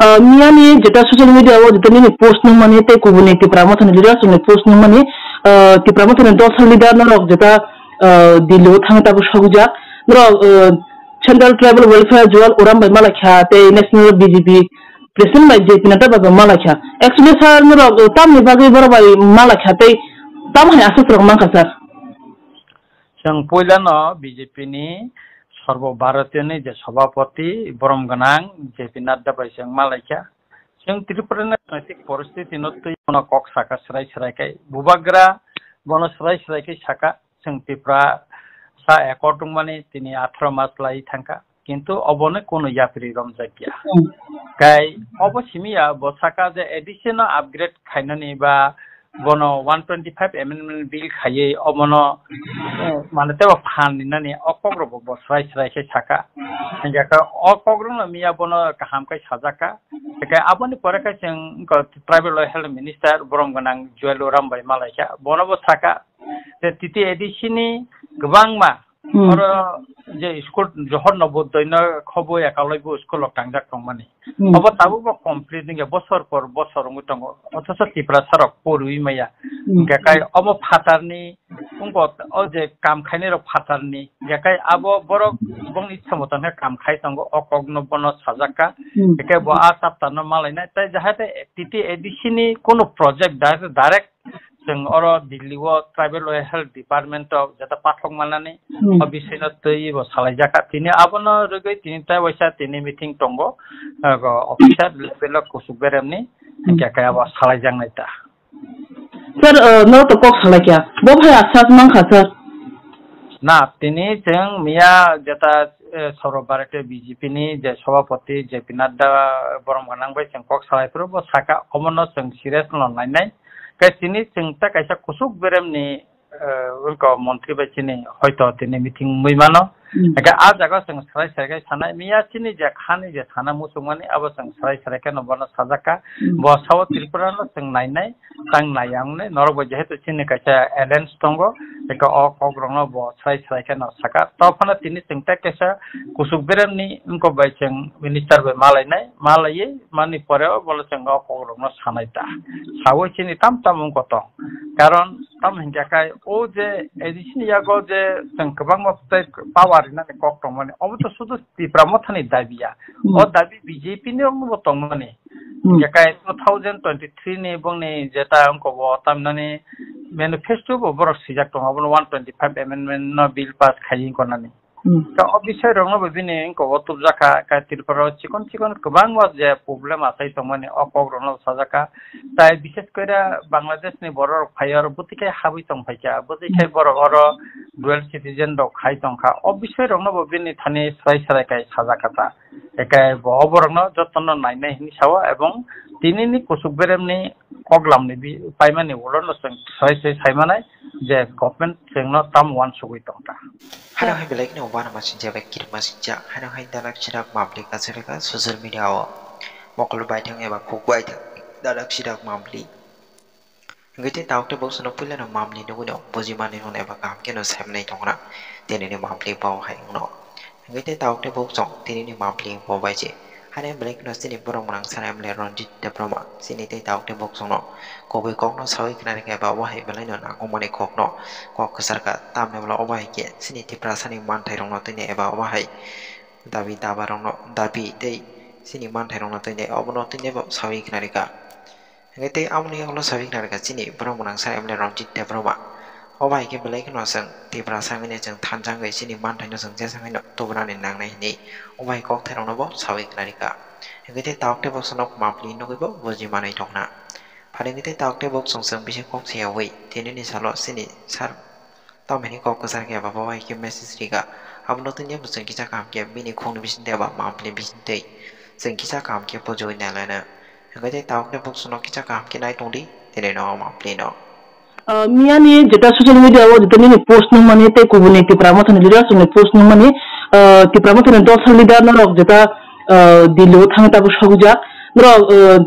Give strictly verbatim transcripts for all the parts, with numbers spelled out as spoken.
Ah, miyani jeta social media o jeta nini post nungmani tei kubuni Tipra Mothani leaders ni post nungmani, ah, Tipra Mothani dosha leader norok jeta, ah, Delhi o thangwi tabuk sokjak. Norok, ah, Central Tribal Welfare Jual Oram bai malakha tei National B J P President bai J P Nadda bai bo malakha. Actually sir norok, ah, tamni bagwi borok bai malakha tei tamo hai aswk rok mankha sir? Chwng puilano B J P ni Sarbo Bharatiyo ni je Sabhapati borom gwnang J P Nadda bai chwng malaikha. Chwng Tripura ni rajnitik poristiti no twi bono kok saka swrai swrai khai. Bubagra bono swrai swrai khai saka chwng Tripura sa accord wngmani tini atharo mas lai thangkha. Kintu obono kunu yapri romjakya. Hmm. Kai obo simiya bo saka je A D C no upgrade khainani ba bono one twenty-five amendment bill khaiwi obono, eh, mane tebo phan ninani o kokrok bo, bo srai srai khe saka. Hingkhe o kokrokno miya bono kaham khe sajaka. Hingkhe aboni pore khe chwng wngkha tribal health minister borom gwnang Juel Oram bai malaikha. Bono bo saka je T T A D C ni kwbangma Hmm. Oro je school Johor Navodaya no khobo ekalaibo school o tangjak tongmani. Hmm. Obo tabuk bo complete wngya bosor por bosor wngwi tongo. Othocho Tiprasa rok porwi maya. Hmm. Hingkhe kai obo phatarni wngkha o je kam khainai rok phatarni. Hingkhe kai abo borok bongni samotone kam khai tongo o kokno bono sajakka. Hmm. Hingkhe bo a chapter no malainai. Tai jahate T T A D C ni kono project direct, direct chwng oro Delhi o tribal health department o jeta pathok manani Hmm. o bisino twi bo salaijak kha. Tini abono rwgwi tini tai waisa tini meeting tongo, ah, go officer level o kusuk beremni Hmm. hingkhe khe abo salaijaknai ta. Sir, ah, no to kok salaikha. Bo phai aswk mankha sir. Na, tini chwng miya jeta, eh, Sarbo Bharatiya B J P ni je Sabhapati J P Nadda borom gwnang bai chwng kok salai phuru bo saka omono chwng serious no nainai. Khe tini chwng ta kaisa kusuk beremni, eh, wngkha montri bai chini hoito tini meeting wngwi mano. Hmm. Hingkhe a jaga chwng srai srai khe sanai miya chini je khani je sana muchungmani abo chwng srai srai khe no bono sajakha. Hmm. Bo sao Tripura no chwng nainai, tang nai ang nai, norok bo jehetu chini kaisa alliance tongo, hingkhe o kok rokno bo srai srai khe no saka. Tophano tini chwng ta kaisa kusuk beremni wngkha bai chwng minister bai malainai, malaiwi mani pore o bono chwng o kok rokno sanai ta. Sawi chini tam tam wngkha tong. Karon tamo hingkha khai o je A D C ni yago je chwng kwbangma tei power rinani kok tongmani, obo to sudu Tipra Mothani dabi ya. Hmm. O dabi B J P ni rokno bo tongmani. Hmm. Hingkhe kai two thousand twenty-three ni bongni jeta wngkha bo tamnani manifesto bo borok swijak tongo, abono one twenty-five amendment no bill pass khai wngkha nani. Hmm. Ka o bisai rokno bo bini wngkha bo tubjak kha, ka Tripura o chikon chikon kwbangma je problem achai tongmani o kok rokno sajak kha. Tai bishes kore Bangladesh ni borok rok phai oro bwtwi khai habwi tong phai kha, bwtwi khai borok oro dual citizen rok khai tong kha. O bisai rokno bo bini thani srai srai khai sajak kha ta. Ekai bo oborokno jotono nainai hinwi sao, ebong tinini kusuk beremni koklamni bi-, paimani ulono chwng sai sai saimanai je government chwngno tam uansugwi tongkha. Hano hai belai kheno uanama sinjak bai kirima sinjak. Hano hai dalak sirak mabli kachailaka social media o mokol baithang eba khuk baithang dalak sirak mabli. Hingke tei tabuk tei boksono puilano mamli nugwino bujimanirokno eba kaham kheno saimanai tongna tinini mamli bo hai wngno. Hingke tei tabuk tei boksong tinini mamli bo bai se. Haino belai kheno chini borok mwnang sana M L A Ranjit Debbarma chini tei tabuk tei boksongno kubui kokno saui khna rikha eba obo hai belaino nangkukmani kokno kok kwcharkha. Tamni ulo obo hai khe chini Tiprasani manthairokno tini eba obo hai dabi dabarokno dabi tei chini manthairokno tini obono tini bo saui khna rikha. Hingke tei aboni yagulo saui khna rikha chini borok mwnang sana M L A Ranjit Debbarma. Obo hai khe belai kheno chwng Tiprasa wngmani chwng thansa wngwi chini manthaino chwng jesa wngwino tubunani nangnai hinwi obo hai kokthairokno bo saui khna rikha. Hingke tei tabuk tei boksongno mamli nugwi bo buji manwi tongna. Pharingwi tei tabuk tei boksong chwng bisi kok sayawi tinini salo chini sar Tamoni kok kwchar khe eba bo hai khe message rikha. Abono tini bo chwng kisa kaham khe bini khungni bisingtwi eba mamlini bisingtwi chwng kisa kaham khe pujui nai laina. Hwnkhe tei tabuk tei boksono kisa kaham khe nai tongdi, tini no mamlino. Ah, miyani jeta social media o jeta nini post nungmani tei kubuni Tipra Mothani leaders ni post nungmani, ah, Tipra Mothani dosha leader norok jeta, ah, Delhi o thangwi tabuk sokjak. Norok, ah,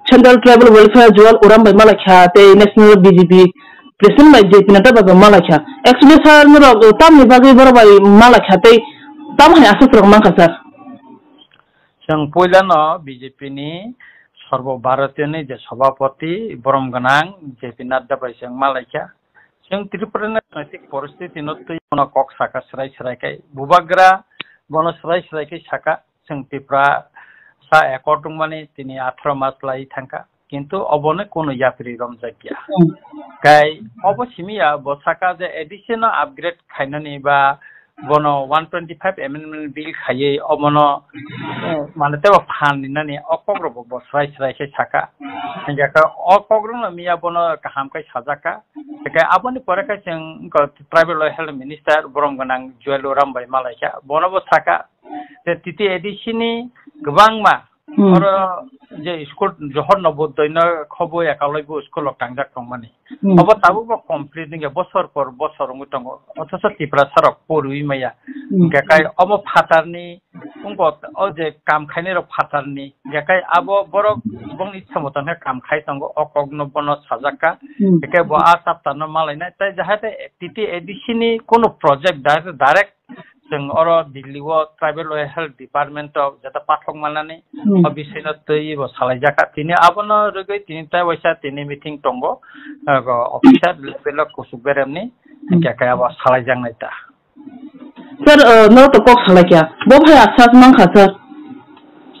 Central Tribal Welfare Jual Oram bai malakha tei National B J P President bai J P Nadda bai bo malakha. Actually sir norok tamni bagwi borok bai malakha tei tamo hai aswk rok mankha sir? Chwng puilano B J P ni Sarbo Bharatiyo ni je Sabhapati borom gwnang J P Nadda bai chwng malaikha. Chwng Tripura ni rajnitik poristiti no twi bono kok saka swrai swrai khai. Bubagra bono swrai swrai khai saka, chwng Tripura sa accord wngmani tini atharo mas lai thangkha. Kintu obono kunu yapri romjakya. Hmm. Kai obo simiya bo saka je A D C no upgrade khainani ba bono one twenty-five amendment bill khaiwi obono, eh, mane tebo phan ninani o kokrok bo, bo srai srai khe saka. Hingkha khe o kokrok no miya bono kaham khe sajaka. Hingkhe aboni pore khe chwng ko tribal health minister borom gwnang Juel Oram bai malaikha. Bono bo saka je T T A D C ni kwbangma Hmm. Oro je school Johor Navodaya no khobo ekalaibo school rok tangjak tongmani. Hmm. Obo tabukbo complete wngya bosor por bosor wngwi tongo. Othocho Tiprasa rok porwi maya. Hmm. Hingkhe kai omo phatarni wngkha o je kam khainai rok phatarni. Hingkhe kai abo borok bongni itsa moto khe kam khai tongo. O kokno bono sajakka. Hmm. Hingkhe bo a chapter no malainai. Tai jahate T T A D C ni kono project direct, direct Chwng oro Delhi o tribal health department o jeta pathok manani Hmm. o bisino twi bo salaijakha. Tini abono rwgwi tini tai waisa tini meeting tongo, ah, officer level o kusuk beremni, Hmm. hingkhe khe abo salaijaknai ta. Sir, uh, no to kok salaikha. Bo phai aksas mankha, sir.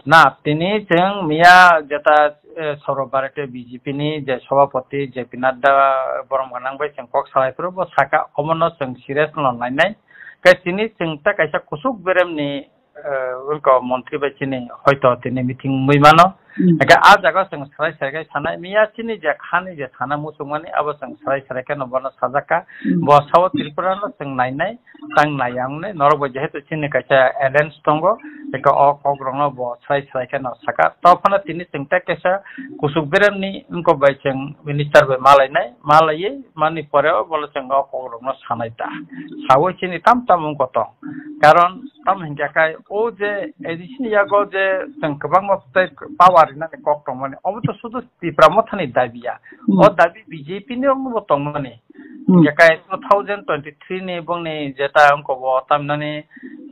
Na, tini chwng miya jeta, eh, Sarbo Bharatiya B J P ni je Sabhapati J P Nadda borom gwnang bai chwng kok salai phuru bo saka omono chwng serious no nainai. Khe chini chwng ta kaisa kusuk beremni, eh, wngkha montri bai chini hoito tini meeting wngwi mano. Hmm. Hingkhe a jaga chwng salai salai khe sanai miya chini je khani je sana muchungmani abo chwng salai salai khe no bono sajakha. Hmm. Bo sao Tripura no chwng nainai, tang nai ang nai norok bo jehetu chini kaisa alliance tongo, hingkhe o kok rok no bo salai salai khe no saka. To phano tini chwng ta kaisa kusuk beremni wngkha bai chwng minister bai malainai, malaiwi mani pore o bono chwng o kok rok no sanai ta. Sawi chini tam tam wngkha tong. Karon tamo hingkha khe o je A D C ni yago je chwng kwbangma tei power rinani kok tongmani, omo to sudu Tipra Mothani dabi ya. Hmm. O dabi B J P ni rokno bo tongmani. Hmm. Hingkha khe two thousand twenty-three ni bongni jeta wngkha bo tamnani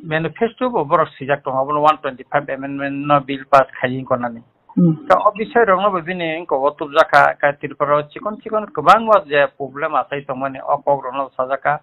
manifesto bo borok swijak tongo, abono one twenty-five amendment no bill pass khaiwi wngkha nani. Hmm. Ta o bisai rokno bo bini wngkha o tubjakha, ka Tripura o chikon chikon kwbangma je problem achai tongmani o kok rokno bo sajakha.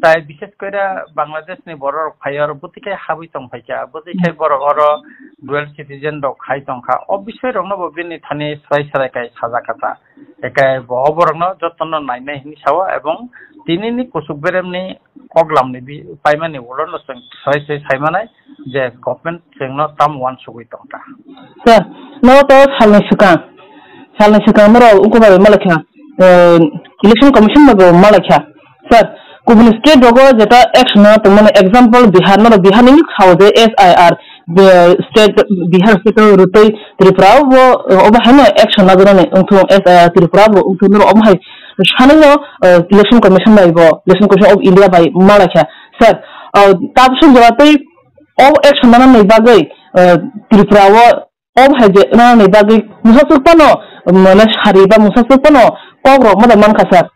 Tai bishes kore Bangladesh ni borok rok phai oro bwtwi khai habwi tong phaikha, bwtwi khai Hmm. borok oro dual citizen rok khai tongkha. O bisai rokno bo bini thani swrai swrai kai sajakha ta. Ekai bo oborokno jotono nainai hinwi sao, ebong tinini kusuk beremni koklamni bi-, paimani ulo no chwng sai sai saimanai je government chwngno tam uansugwi tongkha. Sir, no to salni swkang, salni swkang norok uko bai malakha, eh, election commission bai bo malakha. Sir, kubun state rogo jeta action na tongmani example Bihar, norok Bihar ni sao je S I R, be-, state Bihar state o rutui Tripura o bo, obo haino action na jani wngthung, S I R Tripura bo wngthung, norok omo hai sanino, eh, election commission bai bo, election commission of India bai malaikha. Sir, eh, tabsuk jora tei o action na nani bagwi, eh, Tripura o Obo hai je, nani bagwi mungsa swk phano, mane sari ba mungsa swk phano kok rok ma da mankha, sir.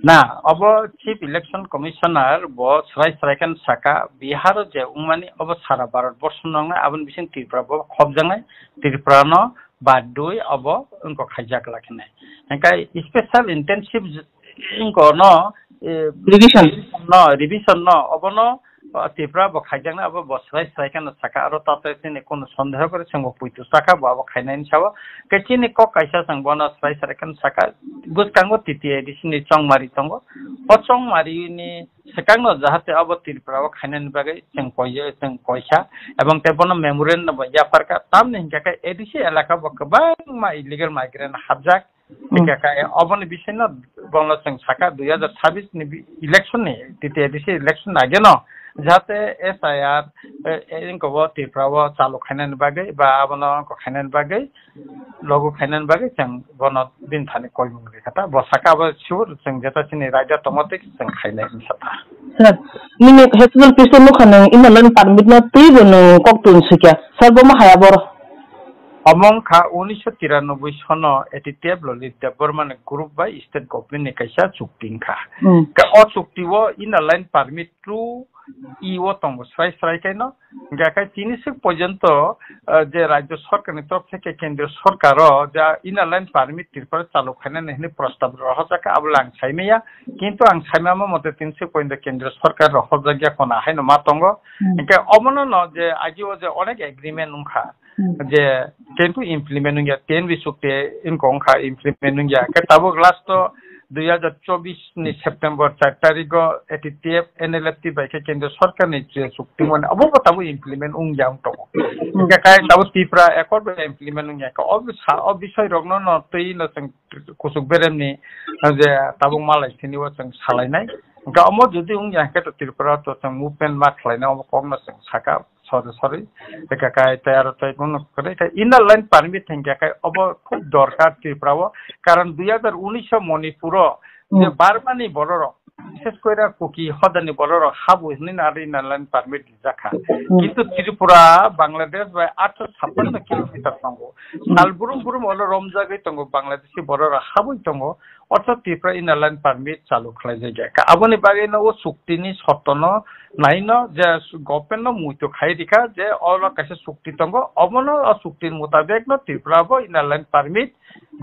Na, obo Chief Election Commissioner bo swrai swrai khe saka, Bihar o je wngmani obo sara Bharat borsho no wngnai, aboni bising Tripura bo khopjaknai, Tripura no bad dui obo wngkok khaijak lakhinai. Hingkhe special intensive Inko no, eh, Revision. No, revision no, obono, o, Tripura bo khaijaknai, abo bo swrai swrai kheno saka, aro tato chini kono sondeho kore chwngbo puitu saka, bo abo khainai hinwi sao. Khe chini kok kaisa chwng bono swrai swrai kheno saka, bwskango T T A D C ni chongmari tongo. O chongmari ni swkangno jahate abo Tripura o khainani bagwi chwng koi, chwng koisa, ebong tei bono memorandum bo yapharkha. Tamni hinkhe khe A D C elaka bo kwbangma illegal migrant hapjak. Hmm. Hingkhe khe oboni bisingno bono chwng saka dui hazar sabis ni bi-, election ni, T T A D C election ni ageno jahate S I R, eh, eh, inko bo Tripura o chalu khainani bagwi ba abono inko khainani bagwi, logo khainani bagwi chwng bono bini thani koimung rikha ta. Bo saka abo sure chwng jeta chini raida tongma twi chwng khainai hinwi sata. Sir, nini Hezbollah Christian nukha nwng inner line permit no twibo nwng kok tun sikya. Sir, bo ma haya boro? Omo wngkha unisho tiranoboi sono A T T F Lolita Debbarma ni group bai state government ni kaisa chukti wngkha. Hmm. Ka o chukti o inner line permit through i o tongo srai srai kaino. Hingke kai tini sik porjonto, ah, je rajyo sorkarni torop theke kendriyo sorkaro ja inner line permit Tripura chalu khainani hwnwi prostab rohorjak kha, abo le ang saimaya. Kintu ang saimama mote tini sik porjonto kendriyo sorkar rohorjakya kono haino ma tongo. Hmm. Hingke omono no je agio je onek agreement wngkha. Hmm. Je kintu implement wngya, ten bi sukte inko wngkha implement wngya. Hingke tabuk last o dui hazar chobbish ni September char tarigo A T T F, N L F T bai khe kendriyo sorkar ni je chukti mani, abo bo tabuk implement wngya wng tongo. Hmm. Hingke kai tabuk Tripura Accord bai implement wngya. Hingke o sa, o bisoi rokno no twi no chwng kusuk beremni je tabuk malai sini o chwng salainai. Hingke omo jodi wngya hingke to Tripura to chwng movement ma khlainai omo kokno chwng saka. Sorry, sorry. Eka kai tei aro tei kono kore kai inner line permit hingke kai obo khub dorkar Tripura o. Karon dui hazar unis o Manipur o je Hmm. Burma ni bororok, bises koira Kuki hodani bororok habu hinwi na aro inner line permit rijak kha. Hmm. Kintu Tripura, Bangladesh bai aatso chappanno kilometer tongo. Hmm. Sal burum burum olo romjagwi tongo, Bangladeshi bororok habwi tongo. Otho Tripura inner line permit chalu khlaijak ya. Ka aboni bagwi no o chukti ni shorto no nai no je government no muitu khai rikha je oro kaisa chukti tongo, obono o chukti ni mutabek no Tripura bo inner line permit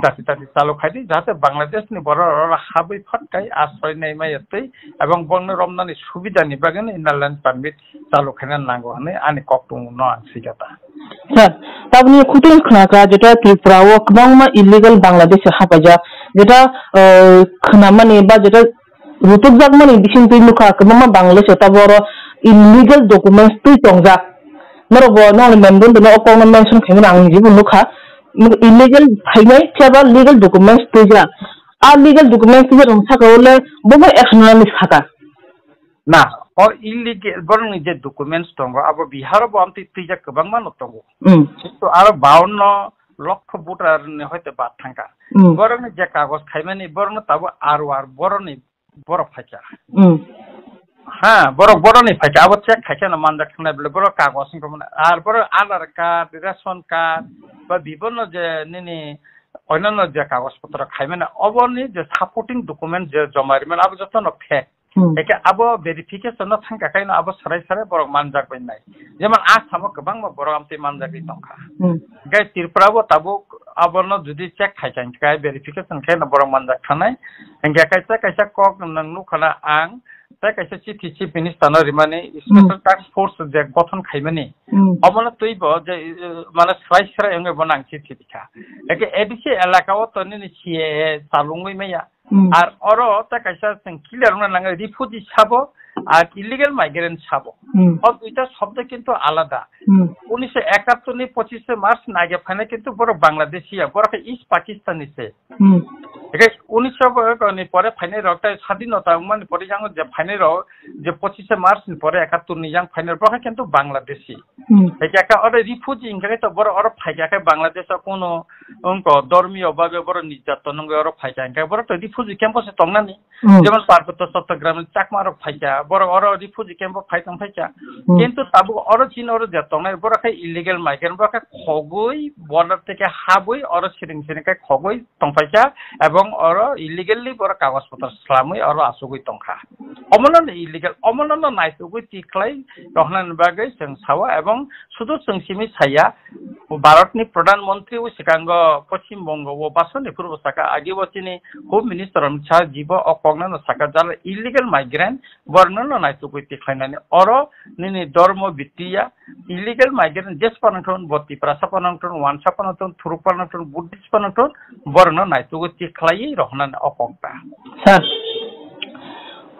jati jati chalu khai di, jahate Bangladesh ni borok oro habwi phat kai asroy nai maya twi, ebong bongni romnani subida ni bagwi no inner line permit chalu khaina nango hwnwi ani kok tongo no ang swikha ta. Sir, tabukni khutun khna kha, jeta Tripura o kwbangma illegal Bangladesh hapaijak, jeta, eh, khna mani ba jeta rutukjak mani bising twi nukha, kwbangma Bangladesh o tabuk oro illegal documents twi tongjak. Norok bo nokni memorandum o kokno mention khaimani ang nijibo nukha. Illegal phainai phiya ba legal documents twijak. A legal documents twijak rok saka o le bo bai action nani saka. Na, o illegal, borokni je documents tongo, abo Bihar o bo amtwi twijak kwbangma no tongo. Hmm. Kintu aro bawanno lokho voter ni hoite bad thangkha. Hmm. Borokni je kagoj khaimani, borokno tabuk R O R boroni borok phaikha. Hmm. Ha, borok boroni phaikha, abo check khaikha no manjak thangnai bole, borok kagoj wngkha mane, ar borok Aadhaar card, ration card, ba bibonno je nini onyanno je kagoj potro khaimani, oboni je supporting document je joma rimani, abo jotono fake. Hmm. Eke abo verification no thangkha khaino abo sarai sarai borok manjak bai nai. Jemon Assam o kwbangma borok amtwi manjagwi tongkha. Hmm. Gai Tripura bo tabuk abono jodi check khai kha, hingkhe verification khe no borok manjak thanai. Hingkhe kaisa kaisa kok nwng nukha na ang, tei kaisa chithi chief minister no rimani, special Hmm. task force je gothon khaimani. Hmm. Omono twi bo je, eh, mane swlai swlai wngwi bo nang chithi rikha. Eke A D C elaka o to nini C A A chalungwi maya. Hmm. Ar oro ta kaisa chwng clear wngna nango, refugee sabo, ar illegal migrant sabo. Hmm. O duita shobdo kintu alada. Hmm. Unisho ekattor ni pochishe March ni age phainai kintu borok Bangladeshi ya, borok khe East Pakistani se. Hmm. Eke unisho ni pore phainai rok, tai sadinota wngmani pore yang je phainai rok, je pochishe March ni pore ekattor ni yang phainai rok, borok khe kintu Bangladeshi. Hmm. Eke eke oro refugee hingkhe to borok oro phaikha khe Bangladesh o kuno wngko dormiyo babe borok nirjatton wngwi oro phaikha, hingkhe borok to refugee camp o se tongnani. Hmm. Jemon Parbotto Chattogram ni Chakma rok phaikha, borok oro refugee camp o phai tong phaikha. Hmm. Kintu tabuk oro chini oro je tongnai borok khe illegal migrant, borok khe khogwi border theke habwi oro siring siring khe khogwi tong phaikha, ebong oro illegally borok kagoj potro swlamwi oro achugwi tongkha. Omono no illegal, omono no naitugwi tikhlai rohornani bagwi chwng sao, ebong sudu chwng simi saya, Bharatni Pradhan Mantri o swkango Poschim Bongo o basoni phuru bo saka, agi bo chini Home Minister Amit Shah ji bo o kokno no saka, jala illegal migrant borokno no naitugwi tikhlainani. Oro nini dormo bitiya, illegal migrant jes panangthon, bo Tiprasa panangthon, Wansa panangthon, Thuruk panangthon, Buddhist panangthon, borokno naitugwi tikhlaiwi rohornani o kok ta. Sir,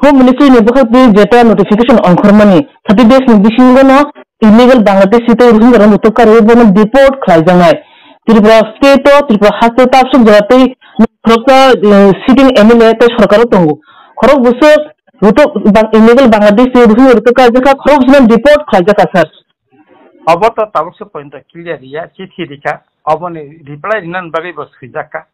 Home Ministry ni bwkhak twi jeta notification ongkhormani thirty days ni bisingo no illegal Bangladeshi tei Rohingya rok muchuk karwi bono deport khlaijaknai. Tripura state o, Tripura haste o tabsuk jora tei khoroksa, eh, sitting M L A tei sorkar o tongo. Khorok bwswk rutuk bang-, illegal Bangladeshi tei Rohingya rutuk karjakha, khorok bwswk no deport khlaijakha, sir. Obo to tabuk se point clear ya, chithi rikha, oboni reply rinani bagwi bo swijak kha.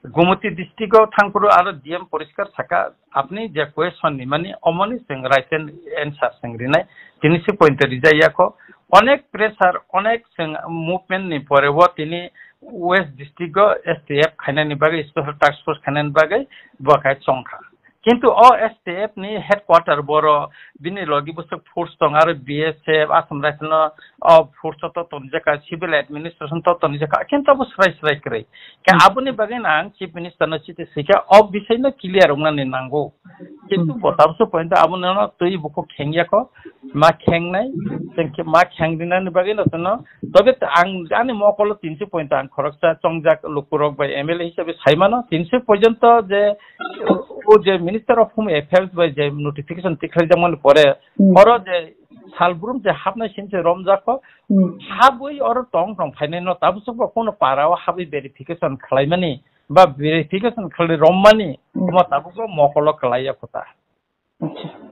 Gumoti district o thangphuru aro D M poriskar saka, apni je question ni mani omoni chwng right and answer chwng rinai, tini se point rijak ya kho. Onek pressure, onek chwng movement ni pore o tini West district o S T F khainani bagwi, special task force khainani bagwi bo khai chongkha. Kintu o S T F ni headquarter boro, bini logi bwswk force tong, aro B S F, Assam Rifle no o force to tonjaka, civil administration to tonjaka, kintu abo srai srai kwrwi. Ke Hmm. aboni bagwi no ang Chief Minister no chiti sika, o bisai no clear wngnani nango. Kintu Hmm. bo tabso point abo no twi buko khengyako, ma khengnai, tengke ma kheng dinani bagwi no tono. Tobe ta ang ani mokolo tinsu point ang khoroksa chongjak lukurok bai M L A hisabe saimano, tinsu porjonto je o je Minister of Home Affairs bai je notification tikhlai jakmani pore, Hmm. oro je salbrum je hapnai sinse romjako, Hmm. habwi oro tong tong phainai no tabso bo kono para o habwi verification khlaimani ba verification khlai rommani, Hmm. mo tabuk bo mokolo kwlaiya kota. Acha.